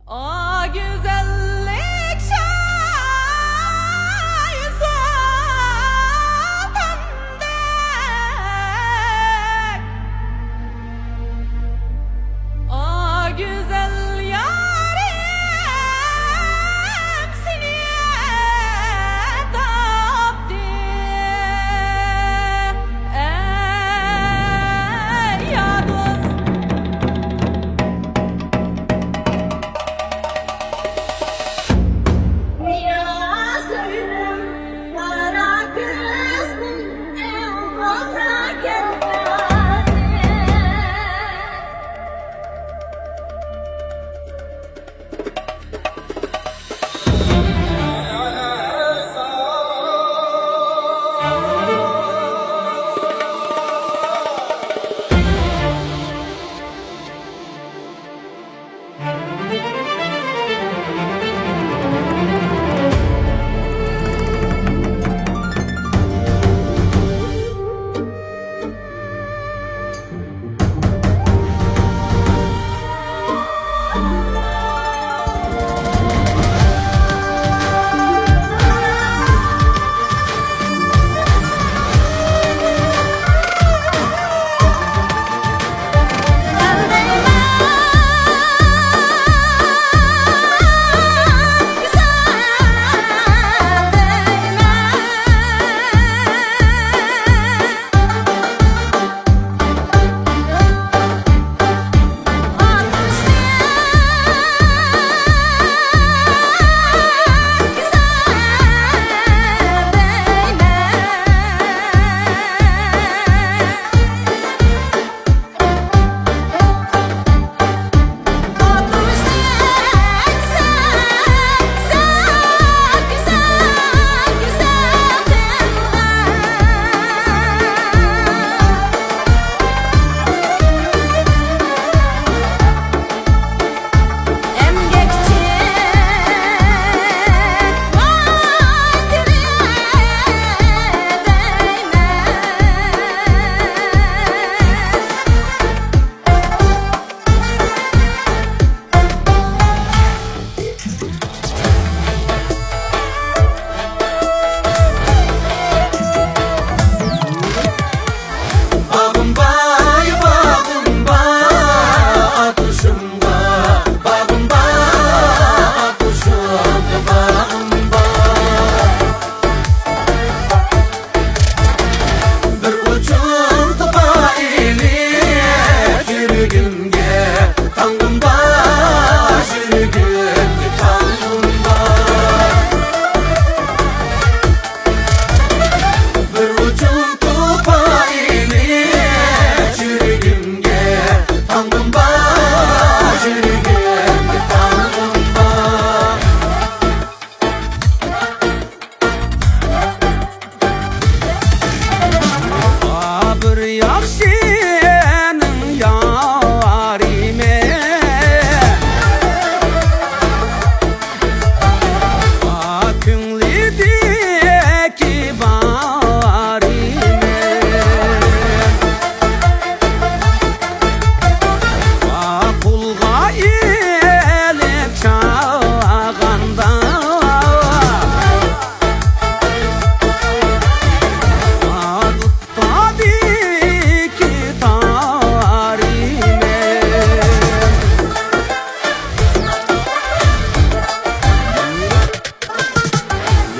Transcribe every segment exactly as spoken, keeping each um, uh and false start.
ئا، گۈزەللىك شاھى سۇلتاندەك. ئا، گۈزەل يارىم، سېنى تاپتىم، ئەي يا دوست. باغىم بار، باغىم بار، ئاتۇشۇمغا باغىم بار، ئاتۇشۇمغا باغىم بار. بىر ئۇچۇم توپا ئېلىپ يۈرىكىمگە، تاڭغىم بار، يۈرىكىمگە، تاڭغىم بار. بىر ئۇچۇم توپا ئېلىپ يۈرىكىمگە، تاڭغىم بار، يۈرىكىمگە، تاڭغىم بار. بىر ياخشىنىڭ يارى مەن. كۆڭلىدىكى بارى مەن. قولغا ئېلىپ چاغاندا، دۇتادىكى تارى مەن.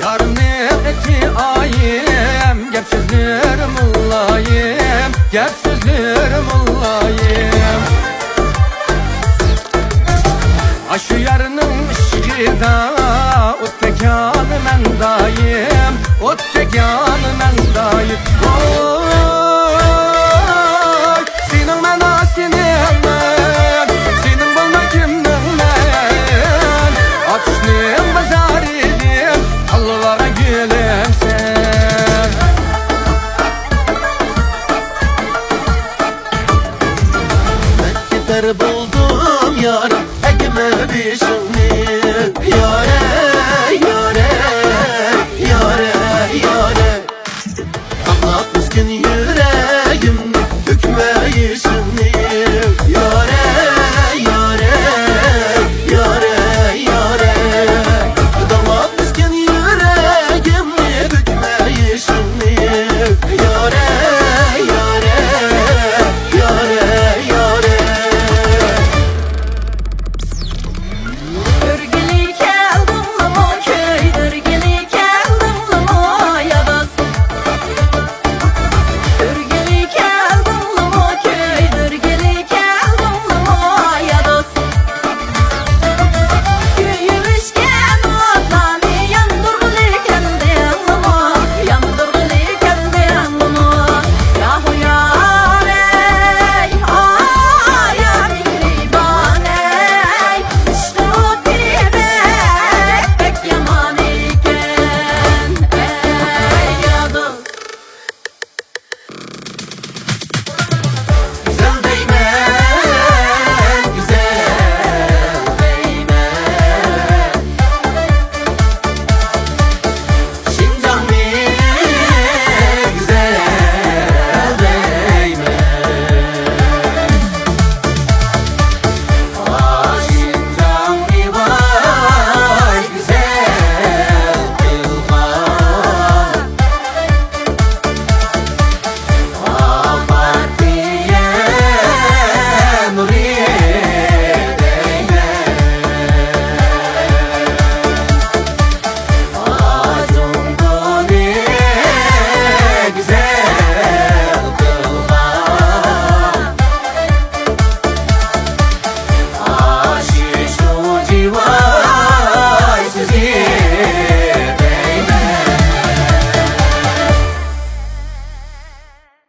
يارنى ئېتى ئايىم، گەپ سۆزلىرى مۇلايىم، گەپ سۆزلىرى مۇلايىم. ئاشۇ يارنىڭ ئىشىكىدا ئوتتەك يانىمەن دائىم، ئوتتەك يانىمەن دائىم. ۋوي، سېنىڭ مەناسى نېمە؟ سېنىڭ بولماي كىمنىڭ مەن؟ ئاتۇشنىڭ بازارىدىن ئالىۋالغان گۈلۈمسەن. مەن كېتەر بولدۇم يارىم، تەگمە بېشىم.